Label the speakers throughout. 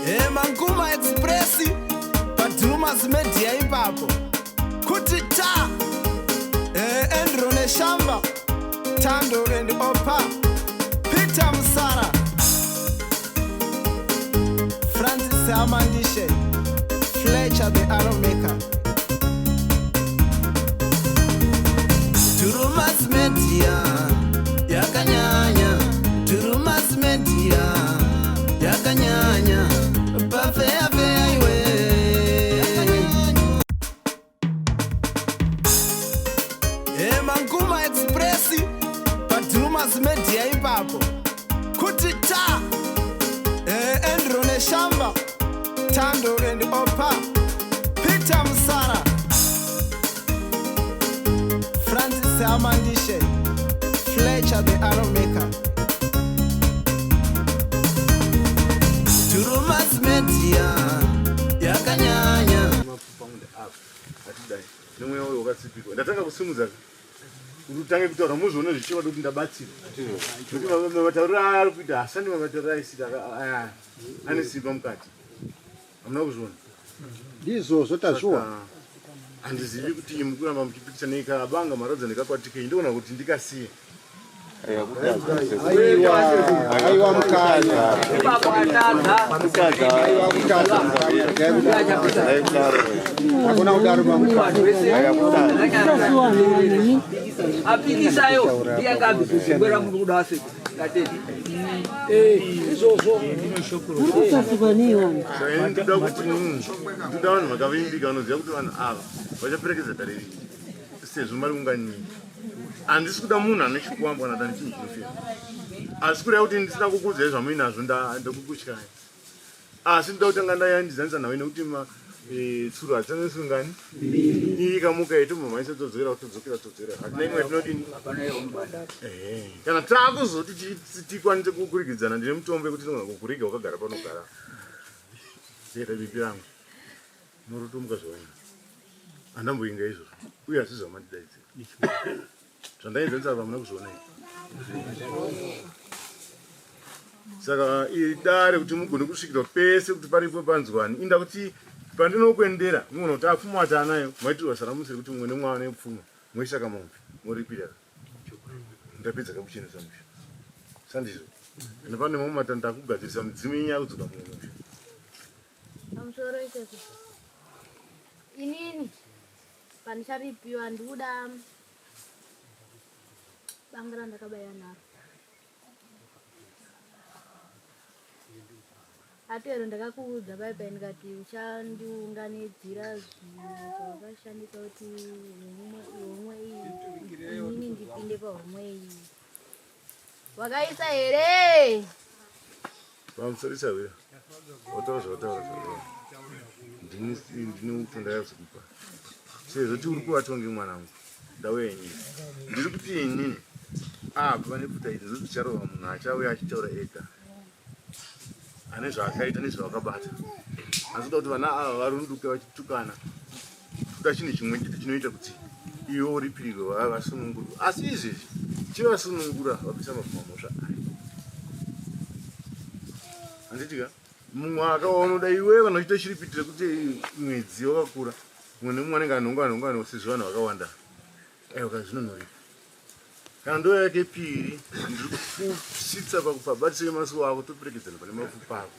Speaker 1: Manguma Express paDrumas Media ipapo kuti ta Andrew Neshamba Tando and Opa Peter Musara Francis Amandishe Fletcher the Arrow Maker Drumas Media yakanyanya Drumas Media yakanyanya pafeya feya iwe Manguma Express paDrumas Media ipapo kuti ta Andrew Neshamba Tando and Opa Peter Musara Francis Amandishe Fletcher the Arrow Maker Drumas Media yakanyanya
Speaker 2: Mapfupa angu ndeapo atidai nemweya uyo wakatsipikwa ndatanga kusimudza kuti utange kutaura muzvione zvichiva kuti ndabatsira nekuti matauriro aari kuita hasandi matauriro aisita aya ane simba mukati hamuna kuzviona
Speaker 3: ndizvozvo tazviona
Speaker 2: handizivi kuti mukuramba muchipikisa nekabanga maradza nekakwatikei ndoona kuti ndikasiye
Speaker 3: aiwa mukanya aiwa kutadza hakuna kudaro mamukanya
Speaker 4: apikisayo ndiyangabigwera munhu kuda aseka
Speaker 2: Ndoda kuti ndoda vanhu vakavimbika vanoziva kuti vanhu ava vachaperekedza dare iri sezvo mari unganini handisi kuda munhu ane chikwambo kana kuti ane chinhu chinofira asi kureva kuti ndisina kukuudzai zvamuinazvo ndakukutyai asi ndoda kutanga ndayandizanisa nawe nekuti e, tsuro hadzisangani ngani iyi ikamuka yetomhamhaisa todzokera todzokera todzokera hatina imwe yatinodini kana takuzoti tikwanise kukurikidzana ndine mutombo yekuti tinogona kukuriga wakagara panogara zeta bipi rangu murutomuka zvawaina andamboinga izvozvo uye asi zvamandidaidzira zvandainzanisa apa muna kuzviona izvi saka idare kuti mugone kusvikirwa pese kuti paripo panzwani inda kuti pandinokuendera munoona kuti apfuma ati anayo maitirwa saramusi rekuti mumwe nemwe ane pfuma moisa kamombe moripira ndapedza kakuchenesa musha sandizvo ende pane mamwe matanda akugadzirisa midzimu yenyu yakudzoka mumwe musha
Speaker 5: pamusoro ikoko inini pandicharipiwa ndikuda banga randakabaya naro atero ndakakuudza pai pai ndikati uchandiunganidzira zvinhu zvawakashandisa kuti homwe iyi inini ndipinde pahomwe iyi wakaisa here
Speaker 2: Pamusoro chawira. Wataura zvawataura zvawataura. Ndini ndini uto ndakazokupa. Sezvo ti uri kuvatongi mwanangu. Ndauya inini. Ndiri kuti inini. Ah, pane pfuta idzi ndozvicharova munhu achauya achitaura ega. Ane zvaakaita nezvawakabata. Asi kuda kuti vana ava varunduke vachitukana. Kuda chinhu chimwe chete chinoita kuti iwe uripirirwe vava vasunungurwe. Asi izvezvi chivasunungura vabvisa mabvuma mhosva aya. Handiti ka? Mumwe akaona unoda iwe kana uchiita chiripitire kuti mwedzi wakakura. Mumwe nemumwe anenge anhonga anhonga anhonga sezvo vanhu vakawanda. Aiwa ka zvinonoripa. Kana ndo yake piri ndiri kusvitsa pakupabatisa yemasuwo ako toperekedzana pane mapfupa ako.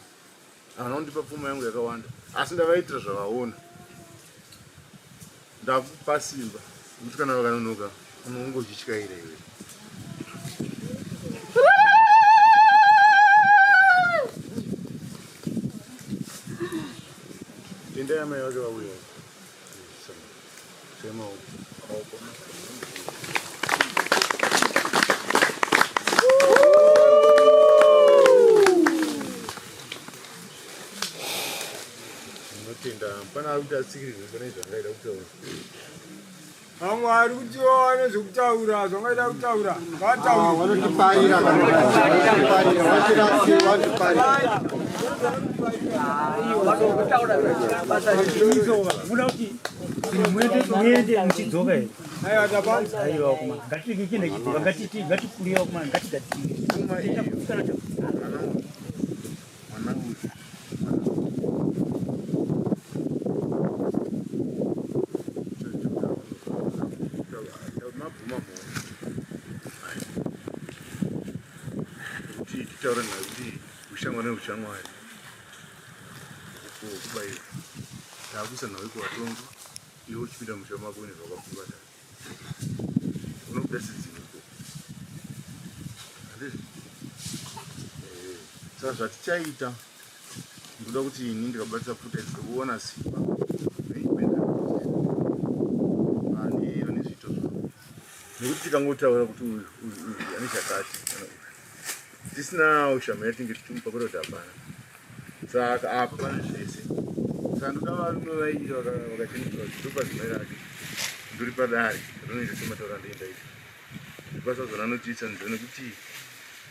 Speaker 2: Havana kundipa pfuma yangu yakawanda asi ndavaitira zvavaona. Ndakupa simba kuti kana vakanonoka unonge uchityaira iwe. Tendai amai vake vauya. Semaoko. Ndinotenda pana ari kuti atsikirirwe pane zvangaida kutaura.
Speaker 6: Vamwe vari kuti wane zvekutaura zvangaida kutaura ngataure.
Speaker 3: Vanotiparira vanotiparira vatirasi vanotiparira.
Speaker 7: Muda kuti muende muchidzoka here? Aiwa kuma ngatirike chidzoka ngatiti ngatikuliwa kuma ngatigadzirire.
Speaker 2: Mwana uyu. kuti titaure naye kuti ushamwari neushamwari kubaira taakuisa nhau kuvatongi iwe uchipinda musha mako une zvawakafunga ta unobuda sedzimiko handizvo eh, saka zvatichaita Ndoda kuti ini ndikabatisa pfuta idzi ndokuona simba ane ane zviito zvavo nekuti tikangotaura kuti uyu uyu uyu ane chakati kana uyu tisina ushama yatinge tichimupa kwete kuti hapana saka apa pane zvese saka ndoda varume vairi vakachengetwa ndopa zimai rake ndori padare rinoita semataura andoenda ita ndipasazona anotiisa nzira nekuti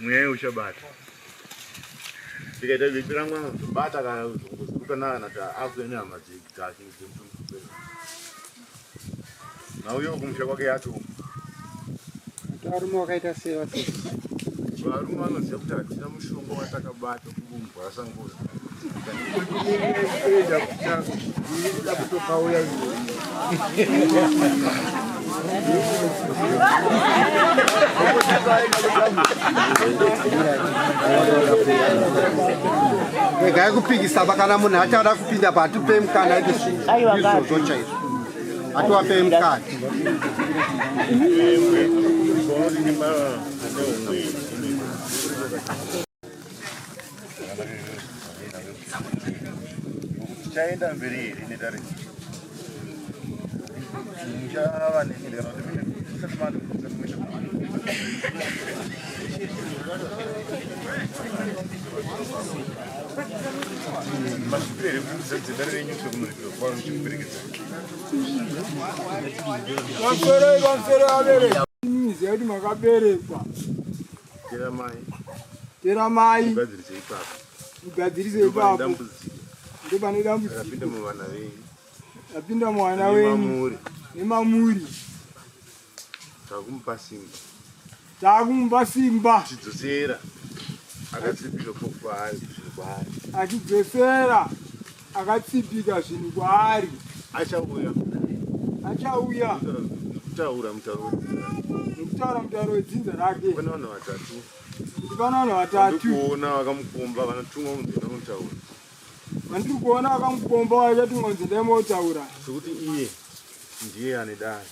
Speaker 2: mweya uchabata ndikaita bebi rangu anozobata kana kuzongozikanana kana kuti akuya nehama dzake dzemutungu nauyo kumusha kwake yato
Speaker 3: varume wakaita sei vase
Speaker 2: varume vanoziva kuti hatina mushonga watakabata kumbwasa ngozi
Speaker 3: Regai kupikisa kana munhu achada kupinda patupei mukana izvozvo chaizvo atiwapei mukana.
Speaker 2: Tichaenda mberi here nedare muchava neni kana kuti musati mandibvunza munoita masvikiro here kuti dare renyu sekunoripirwa kwaro muchimuperekedza
Speaker 6: Pamusoro pamusoro abereki. Imiziva kuti makaberekwa.
Speaker 2: Teramai.
Speaker 6: Teramai.
Speaker 2: Mugadzirise ipapo.
Speaker 6: Mugadzirise ipapo.
Speaker 2: Dambudziko.
Speaker 6: Ndopane dambudziko.
Speaker 2: Rapinda muvana venyu.
Speaker 6: Rapinda muvana wenyu.
Speaker 2: Nemamuri.
Speaker 6: Nemamuri.
Speaker 2: Takumupa simba.
Speaker 6: Takumupa simba.
Speaker 2: Achidzosera akatsipika kwaari zvinhu kwaari.
Speaker 6: Achidzosera akatsipika zvinhu kwaari.
Speaker 2: Achauya.
Speaker 6: Achauya.
Speaker 2: Nekutaura mutauro wedzinza rake.
Speaker 6: Nekutaura mutauro wedzinza rake.
Speaker 2: Pane vanhu vatatu.
Speaker 6: Kuti pane vanhu vatatu.
Speaker 2: Vandikuona vakamukomba vanotumwa kunzi enda unotaura.
Speaker 6: Vandiri kuona vakamukomba vachatumwa kunzi enda unotaura.
Speaker 2: Sekuti iye ndiye ane dare.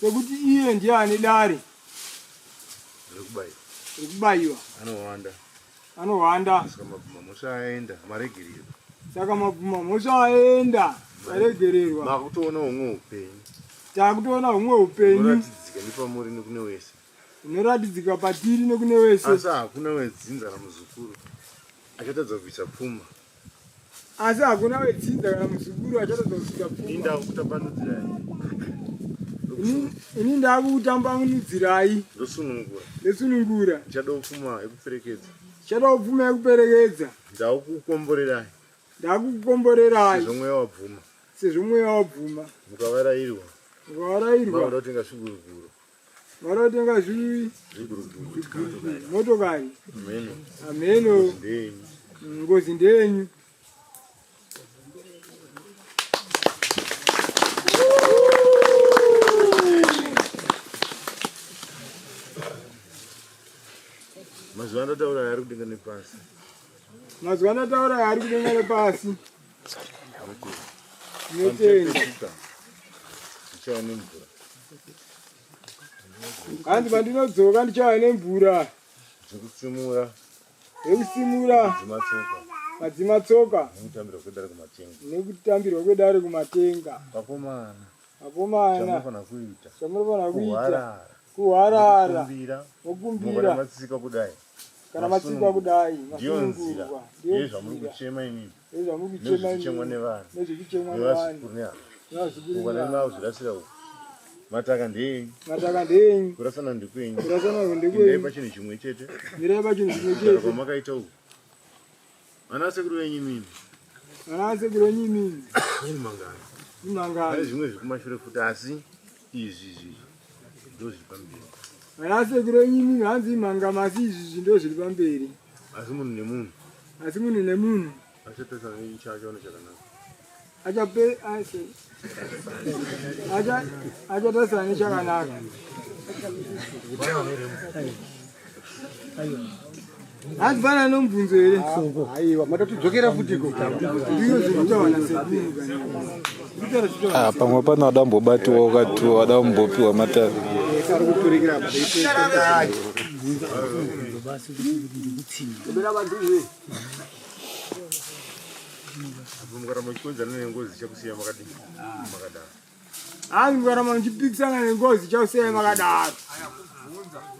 Speaker 6: Sekuti iye ndiye ane dare.
Speaker 2: Rekubayiwa.
Speaker 6: Rekubayiwa.
Speaker 2: Anohwanda.
Speaker 6: Anohwanda.
Speaker 2: Saka mabvuma mhosva aenda maregererwa.
Speaker 6: Saka mabvuma mhosva aenda maregererwa.
Speaker 2: Makutoona humwe upenyu.
Speaker 6: Takutoona humwe upenyu.
Speaker 2: Unoratidzika nepamuri nekune wese.
Speaker 6: Unoratidzika patiri nekune wese.
Speaker 2: Asi hakuna wedzinza ramuzukuru achatadza kubvisa pfuma.
Speaker 6: Asi hakuna wedzinza kana muzukuru achatadza kubvisa pfuma.
Speaker 2: Ini ndakutambanudzirai.
Speaker 6: Ini ndakutambanudzirai.
Speaker 2: Ndosunungura.
Speaker 6: Ndosunungura.
Speaker 2: Ndichada pfuma yekuperekedza.
Speaker 6: Ndichada pfuma yekuperekedza.
Speaker 2: Ndakukomborerai.
Speaker 6: Ndakukomborerai.
Speaker 2: Sezvo mweya wabvuma.
Speaker 6: Sezvo mweya wabvuma.
Speaker 2: Mukavarairwa.
Speaker 6: Mukavarairwa.
Speaker 2: Makuda kutenga zviguruguru.
Speaker 6: Makuda kutenga
Speaker 2: zviguruguru.
Speaker 6: Motokari.
Speaker 2: Ameno.
Speaker 6: Ameno. Ngozi ndeyenyu.
Speaker 2: Mazuva andataura ari kudenga nepasi.
Speaker 6: Mazuva andataura ari kudenga nepasi. Tinotenda.
Speaker 2: Ndichava nemvura.
Speaker 6: Hanzi pandinodzoka ndichava nemvura.
Speaker 2: Zvekusimura.
Speaker 6: Zvekusimura.
Speaker 2: Madzima tsoka.
Speaker 6: Madzima tsoka.
Speaker 2: Nekutambirwa kwedare kumatenga.
Speaker 6: Nekutambirwa kwedare kumatenga.
Speaker 2: Vakomana.
Speaker 6: Vakomana.
Speaker 2: Chamunofanira kuita.
Speaker 6: Chamunofanira kuita.
Speaker 2: Kuhwarara.
Speaker 6: Kuhwarara.
Speaker 2: Kukumbira.
Speaker 6: Mokumbira.
Speaker 2: Kana matsika kudai.
Speaker 6: Kana matsika kudai.
Speaker 2: Ndiyo nzira. Ndiyo zvamuri kuchema imimi.
Speaker 6: Nezvamuri kuchema imimi.
Speaker 2: Nezvikuchemwa nevanhu.
Speaker 6: Nezvikuchemwa nevanhu.
Speaker 2: Nevazukuru nevanhu.
Speaker 6: Nevazukuru
Speaker 2: Ukana
Speaker 6: nevanhu.
Speaker 2: mazvirasira uku. Mataka ndeyenyu.
Speaker 6: Mataka ndeyenyu.
Speaker 2: Kurasana ndekwenyu.
Speaker 6: Kurasana ndekwenyu.
Speaker 2: Mirai pachinhu chimwe chete.
Speaker 6: Mirai pachinhu chimwe
Speaker 2: Kugara
Speaker 6: chete.
Speaker 2: kwamakaita uku. Vana sekuru venyu imimi.
Speaker 6: Vana sekuru venyu imimi.
Speaker 2: Imangani.
Speaker 6: Imangani.
Speaker 2: Pane zvimwe zvekumashure futi asi izvi izvi ndozviri pamberi.
Speaker 6: Vana sekuru venyu imimi hanzi imangama asi izvi izvi ndozviri pamberi.
Speaker 2: Asi munhu nemunhu.
Speaker 6: Asi munhu nemunhu.
Speaker 2: Achatasana nechacho chakanaka.
Speaker 6: Achape ase. Acha achatasana nechakanaka.
Speaker 7: Aiwa.
Speaker 6: Hanzi pana nomubvunzo here?
Speaker 3: Aiwa, matotidzokera futiko.
Speaker 6: Ndizvo zvekutaura nasekuru.
Speaker 8: Ah, pamwe pane wada kumbobatiwa ukati wada kumbopiwa matare.
Speaker 3: Ari kuturikira apa.
Speaker 2: Mukaramba muchikonzerana nengozi chakusiya makadii makadaro.
Speaker 6: Hanzi mukaramba muchipikisana nengozi chakusiya makadaro.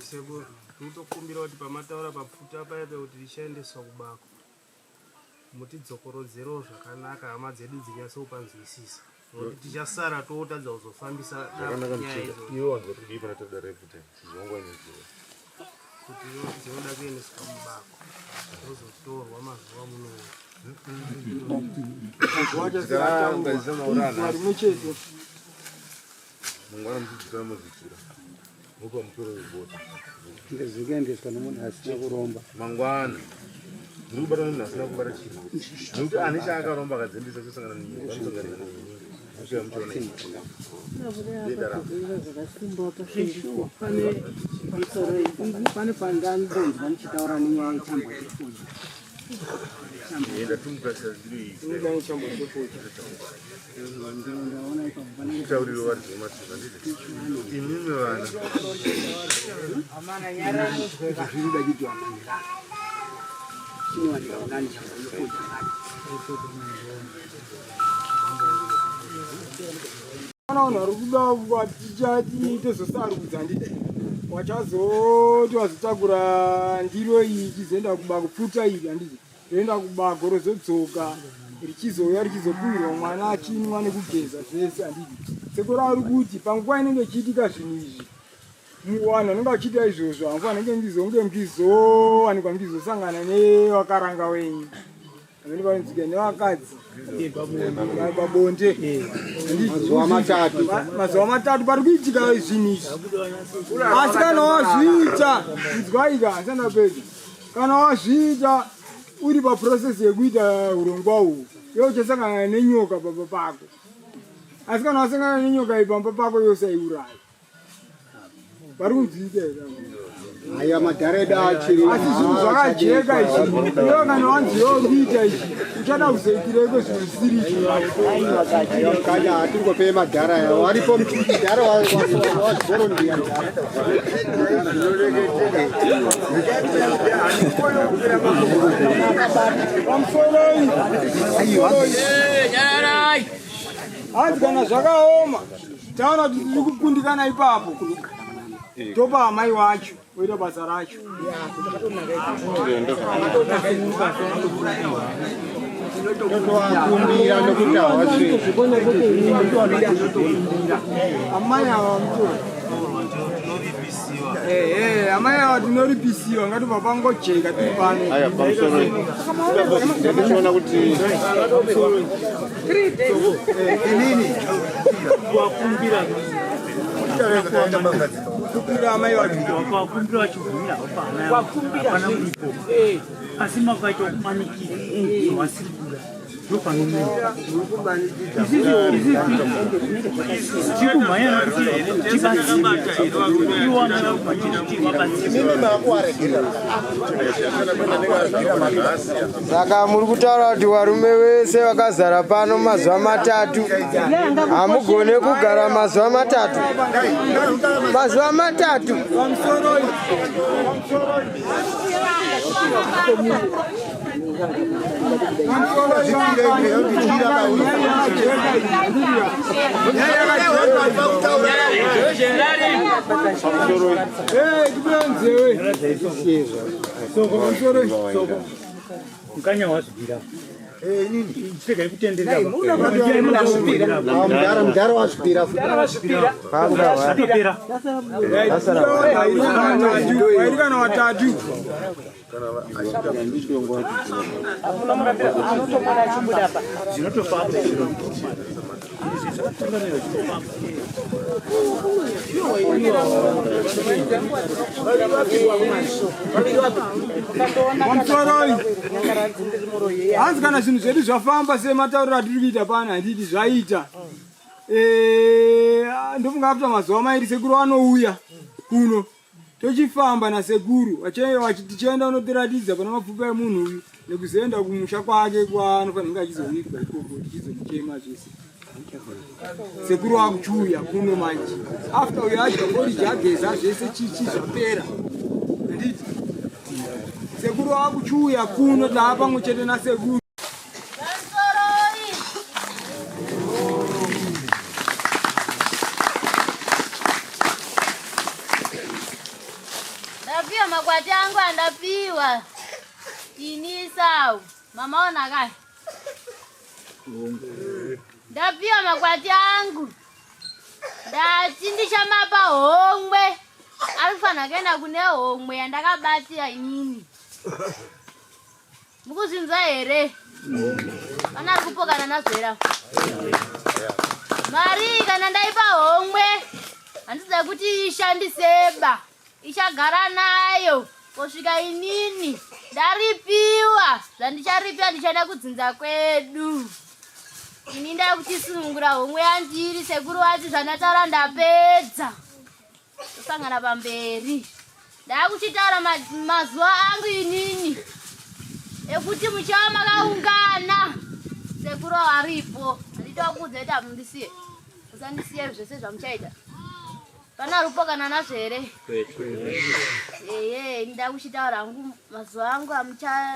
Speaker 9: Sekuru, tinotokumbira kuti pamataura papfuta paya pekuti richaendeswa kubako mutidzokorodzerewo zvakanaka hama dzedu dzinyatsopanzwisisa nokuti tichasara totadza kuzofambisa
Speaker 2: Zvakanaka
Speaker 9: nyaya
Speaker 2: muchinda.
Speaker 9: idzodzo
Speaker 2: Iwe wanzwa kuti pana tadara yepfuta. Sizwangu anyudziwa.
Speaker 9: kuti dzinoda kuendeswa mubako dzozotorwa mazuva munouya.
Speaker 6: Rimwe chete.
Speaker 2: Mangwana muchidzikana modzidzira. Mopa mutoro webota.
Speaker 3: Ndezvikuendeswa nomunhu asina kuromba.
Speaker 2: Mangwana. Ndiri kubata munhu asina kubata chinhu. Nekuti ane chaakaromba akadzembesa chosangana nenyika. Vanosangana nenyika. Kusvika muchiona ichi.
Speaker 10: Pane pandambonzwa muchitaura nenyaya yechambwa chefuza.
Speaker 2: Enda tumukasira zviro izvi.
Speaker 10: Ndaona ipapo panenge
Speaker 2: Tauriro vari zvematuka ndizvo. Imimi vana.
Speaker 10: Zvinoda kuti wamanira. Chinowanika unani chambwa chefuza.
Speaker 6: Kana vanhu vari kuda vatichati tozosarudza handiti wachazoti wazotakura ndiro iyi ichizoenda kubako pfuta iri handiti roenda kubako rozodzoka richizouya richizopuhirwa mwana achinwa nekugeza zvese handiti sekuru ari kuti panguva inenge ichiitika zvinhu izvi vanhu vanenge vachiita izvozvo hamufanenge ngizonge muchizowanikwa muchizosangana nevakaranga wenyu amene vanonzwika nevakadzi pabonde.
Speaker 3: Mazuva matatu.
Speaker 6: Mazuva matatu pari kuitika zvinhu izvi, asi kana wazviita, inzwaika, handisandapedza, kana wazviita uri paprocess yekuita urongwa uhu, iwe uchasangana nenyoka pamba pako, asi kana wasangana nenyoka iyi pamba pako yosaiuraya vari kunzwika here?
Speaker 3: Aiwa, madhara edu achiri.
Speaker 6: Asi zvinhu zvakajeka izvi. Iwe kana wanziwa kuita izvi, uchada kuzoitireiko zvinhu zvisiri izvi?
Speaker 3: Aiwa, mukanya hatiri kupei madhara aya. Waripo mudhara wazorondiya.
Speaker 6: Pamusoroi, hanzi kana zvakaoma, taona kuti tiri kukundikana ipapo, topa amai wacho oita basa racho.
Speaker 3: Totovakumbira nokuti havasviki.
Speaker 6: Amai ava mutora, ehe, amai ava tinoripisiwa, ngatibva pangojeka tiri pano.
Speaker 2: Aya pamusoro. Ndatichiona kuti
Speaker 3: inini
Speaker 6: kumbira amai wacho.
Speaker 7: Wakakumbira wachibvumira, hapana muripo, asi makaita kumanikira wasiri kuda ndopanomira. Tiri kumhanya kuti tibatsire iwo kuti vabatsire.
Speaker 6: Saka muri kutaura kuti varume vese vakazara pano mazuva 3 hamugone kugara mazuva 3, mazuva 3? Nzewe.
Speaker 7: Mukanya wazvibvira chitegai kutenderera.
Speaker 3: Mudhara, mudhara wazvipira.
Speaker 7: Zvatopera.
Speaker 6: Vairi kana vatatu.
Speaker 7: Zvinotofamba.
Speaker 6: Pamusoroi, hanzi kana zvinhu zvedu zvafamba sematauriro atiri kuita pano, handiti zvaita, ndofunga after mazuva 2 sekuru anouya kuno. Tochifamba nasekuru tichienda unotiratidza pana mapfupa emunhu uyu nekuzoenda kumusha kwake kwaanofanira kunge achizovigwa ikoko tichizomuchema zvese. Sekuru wakuchiuya kuno manje after uyo adya poriji ageza zvese chichi zvapera handiti sekuru wakuchiuya kuno taa pamwe chete nasekuru.
Speaker 5: Ndapiwa makwati angu andapiwa ini Isau mama ona kai ndapiwa makwati angu ndati ndichamapa homwe ari kufanira kuenda kune homwe yandakabatira inini Mukuzvinzwa here? Pana ari kupokana nazvo here apo? Mari kana ndaipa homwe handiziva kuti ishandiseba ichagara nayo kusvika inini ndaripiwa zvandicharipira ndichaenda kudzinza kwedu. Ini ndakuchisunungura homwe yandiri sekuru vati zvandataura ndapedza. Tosangana pamberi. Ndakuchitaura mazuva angu inini ekuti muchava makaungana sekuru aripo handitokuudza kuti hamundisiye musandisiye zvese zvamuchaita pana rupo kana nazvo here eye ndakuchitaura hangu mazuva angu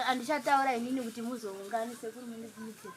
Speaker 5: andichataura inini kuti muzoungane sekuru mundibvunze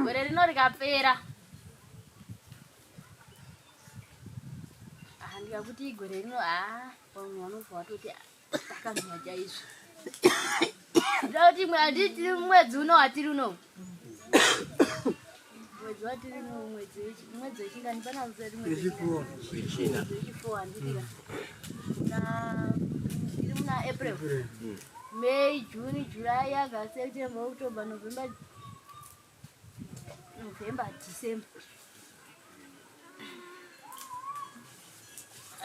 Speaker 5: Gore rino rikapera ah, ndikakuti gore rino ah, vamwe vanobva vatoti takamira chaizvo ndoda kuti handiti mwedzi uno watiri uno mwedzi watiri uno mwedzi mwedzi wechingani pana mwedzi wechifo handitika na tiri muna april may june july august september october november november december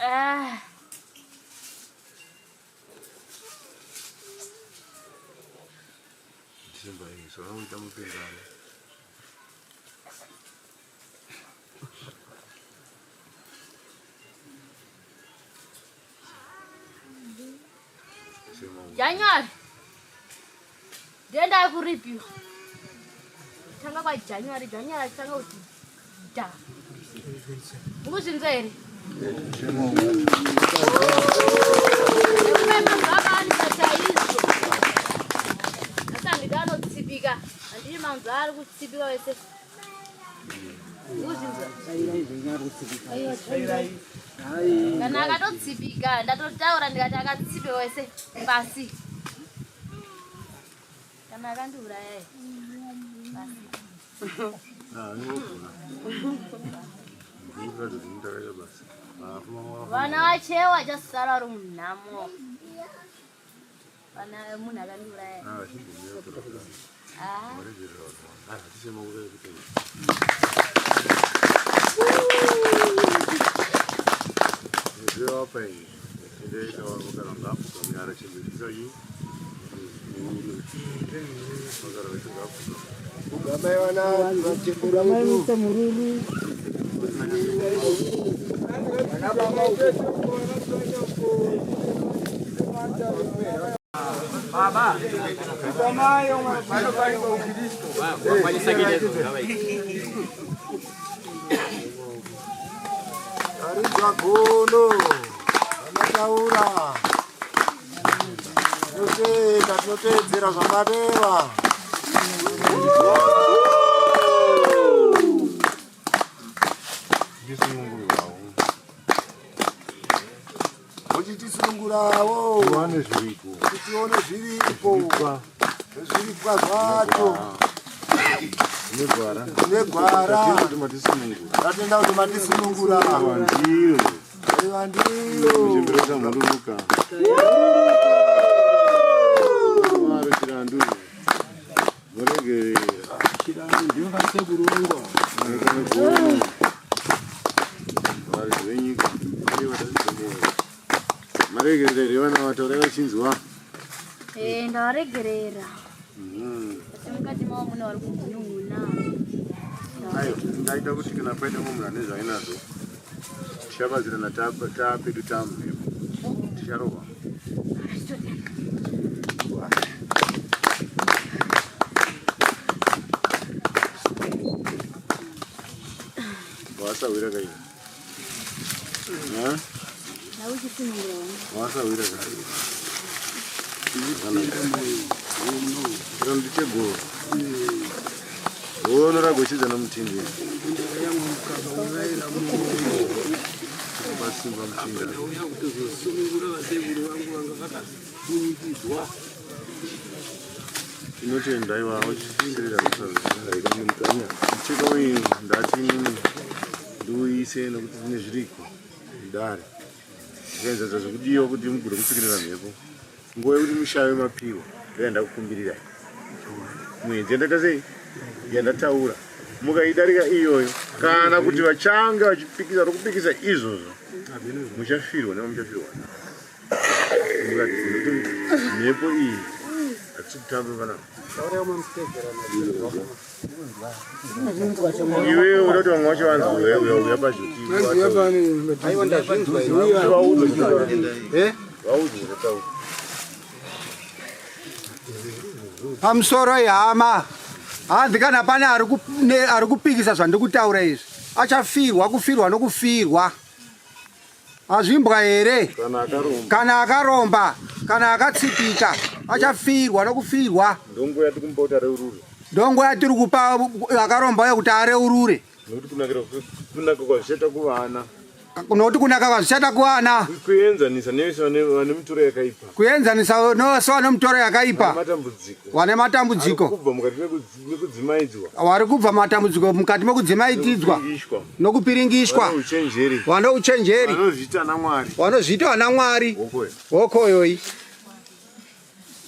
Speaker 5: Ah.
Speaker 2: December iyi so anoita mupindano.
Speaker 5: January ndenda kuripiwa tanga kwa January January achitanga kuti da mukuzvinzwa here chaizvo asandida anotsipika handii manzwa ari kutsipika wese Kana akatotsipika ndatotaura ndikati akatsipe wese pasi. Kana akandiuraya pasi. Vana vachewa chasara vari munhamo. Vana munhu akandiuraya. Ah.
Speaker 3: Aridzwa gono vanotaura tinotenda tinoteedzera zvamareva.
Speaker 2: Ndisunungurwawo.
Speaker 11: Muchitisunungurawo.
Speaker 2: Tiwane zviriko.
Speaker 11: Tione zviripo. Zviripwa zvacho.
Speaker 2: Negwara.
Speaker 11: Negwara.
Speaker 2: Tatenda kuti matisunungura.
Speaker 11: Tatenda kuti matisunungura.
Speaker 2: Vandiro.
Speaker 11: Vandiro.
Speaker 2: Muchembere chamhururuka. Maro chirandu. Muregerera.
Speaker 6: Chirandu ndiyo vasekuru vangu.
Speaker 2: Varidzi venyika. Ndivo vataridza moyo. Maregerera here vana vataura vachinzwa?
Speaker 5: Eh, ndavaregerera. Asi mukati mavo mune vari kugunun'una.
Speaker 2: Ayo, ndaita kuti kana paita mumwe munhu ane zvainazvo tichabatsirana tapedu tamhepo ticharohwa. Wasawira kai? Ha?
Speaker 5: Ndauchisunungura wangu.
Speaker 2: Wasawira kai? Chirandu chegoro. Gono ragochidza nomutindi. Masimba muchinda.
Speaker 9: Ndauya kutozosunungura vasekuru vangu vanga vakasunungidzwa.
Speaker 2: Tinotenda iwa uchisirira mucheka uyu ndati ndiuise nokuti zvine zviriko mudare zvikaenzanisa zvekudiwa kuti mugure kutsikirira mhepo nguva yekuti mushave mapiwa ndoyandakukumbirirai mwedzi yandaita sei yandataura mukaidarika iyoyo kana kuti vachange vachipikisa vari kupikisa izvozvo muchafirwa nevamuchafirwa muratidze nekuti mhepo iyi hatisi kutamba panapa iwewe uda kuti vamwe vacho vanzwe uya uya uya pazvoti vaudze zvataura
Speaker 3: Pamusoro ihama hanzi kana pane ari kupikisa zvandikutaura izvi achafirwa kufirwa nokufirwa hazvimbwa here kana akaromba kana akatsipika achafirwa nokufirwa
Speaker 2: ndonguva yatiri kumupa kuti areurure
Speaker 3: ndonguva yatiri kupa akaromba uye kuti areurure
Speaker 2: nokuti kunaka kwazvichaita kuvana
Speaker 3: nokuti kunaka kwazvichaita kuvana
Speaker 2: kuenzanisa nevese vane mitoro yakaipa
Speaker 3: kuenzanisa nevese vane mitoro yakaipa
Speaker 2: vane
Speaker 3: matambudziko
Speaker 2: kubva mukati mekudzimaidzwa
Speaker 3: vari kubva matambudziko mukati mekudzimaidzwa nokupiringishwa vane uchenjeri vanozviita vana mwari hokoyoi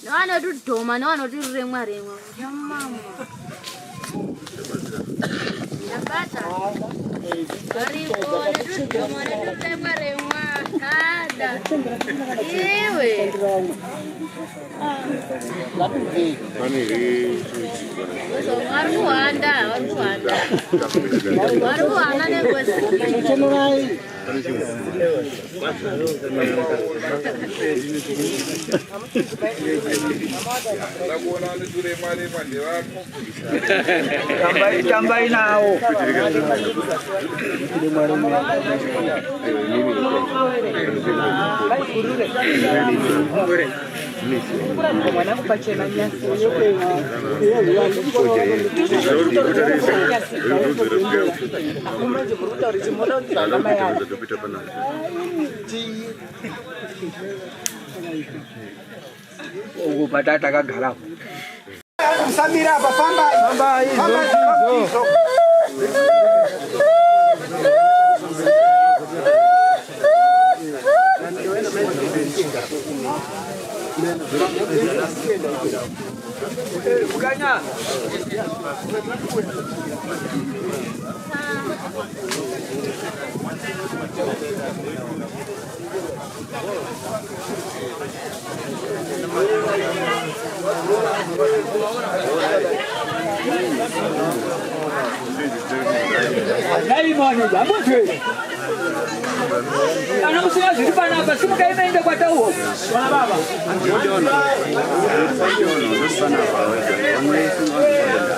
Speaker 5: Nevanotidhoma nevanotiremwa remwa. Chamama. Ndabata. Varipo vanotidhoma vanotiremwa remwa. Kada. Iwe. Vari kuhanda, vari kuhanda. Vari kuhanda nengozi.
Speaker 4: Tambai nawo. Uko patata akagara.
Speaker 3: Musamira apa, fambai.
Speaker 6: Fambai,
Speaker 3: Fambai,
Speaker 6: izvo.
Speaker 4: Mukanya. Kana usina zviri panapa simukai maende kwatauho vana baba.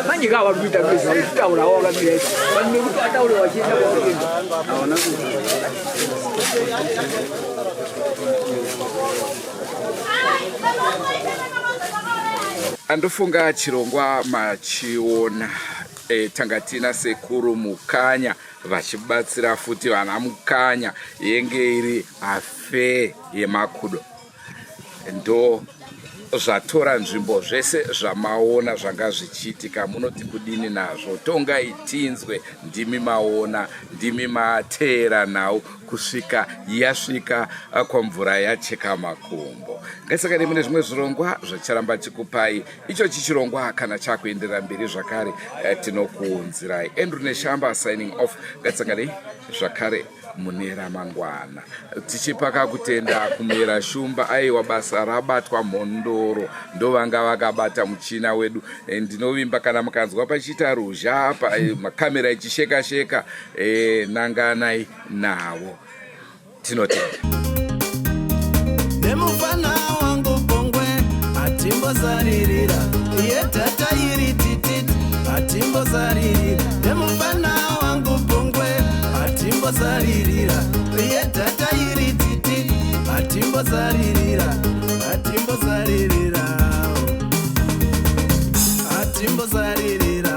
Speaker 4: Manje ka vari kuita basa vachitaura wakamira ipa vanhu vekuti vataure vachienda kwakuenda.
Speaker 12: Andofunga chirongwa machiona. E, tanga tina sekuru Mukanya vachibatsira futi vana Mukanya yenge iri affair yemakudo. Ndo zvatora nzvimbo zvese zvamaona zvanga zvichiitika munoti kudini nazvo tongai tinzwe ndimi maona ndimi mateera nhau kusvika yasvika kwamvura yacheka makumbo ngatisangane mune zvimwe zvirongwa zvacharamba chikupai ichochi chirongwa kana chakuenderera mberi zvakare eh, tinokuunzirai andrew neshamba signing off ngatisanganei zvakare mune ramangwana tichipaka kutenda kumera shumba aiwa basa rabatwa mhondoro ndovanga vakabata muchina wedu eh, ndinovimba kana mukanzwa pachiita ruzha pa, eh, makamera ichisheka sheka e, nanganai navo tinotenda
Speaker 1: nemufana wangu pongwe hatimbosaririra iye tata iri tititi hatimbosaririra nemufana wangu pongwe hatimbosaririra iye tata iri tititi hatimbosaririra hatimbosaririra hatimbosaririra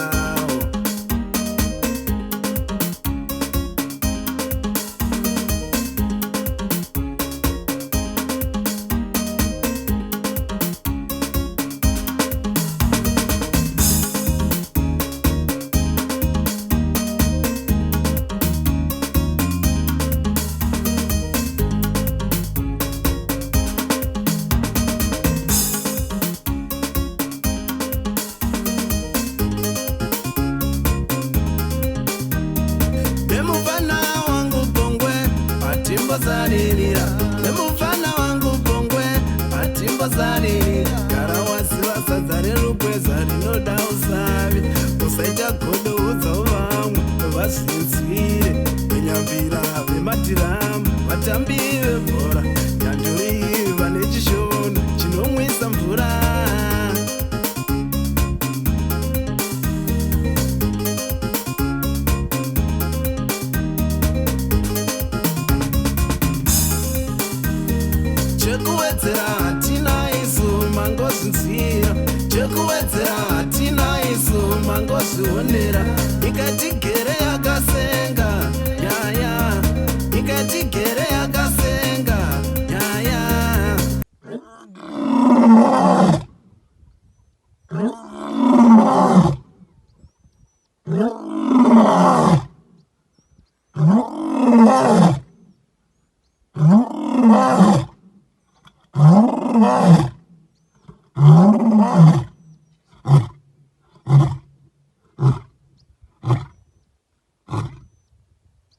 Speaker 1: Nemufana wangu pongwe atimbosaririra nemufana wangu pongwe atimbosaririra gara waziva sadza rerugweza rinoda usavi usaita godo udzawo vamwe vazvinzwire venyambira vemadhiramu vatambi vebhora nyanduri vane chishono chinomwisa mvura chekuwedzera hatina isu mangozvinzwira chekuwedzera hatina isu mangozvionera ikati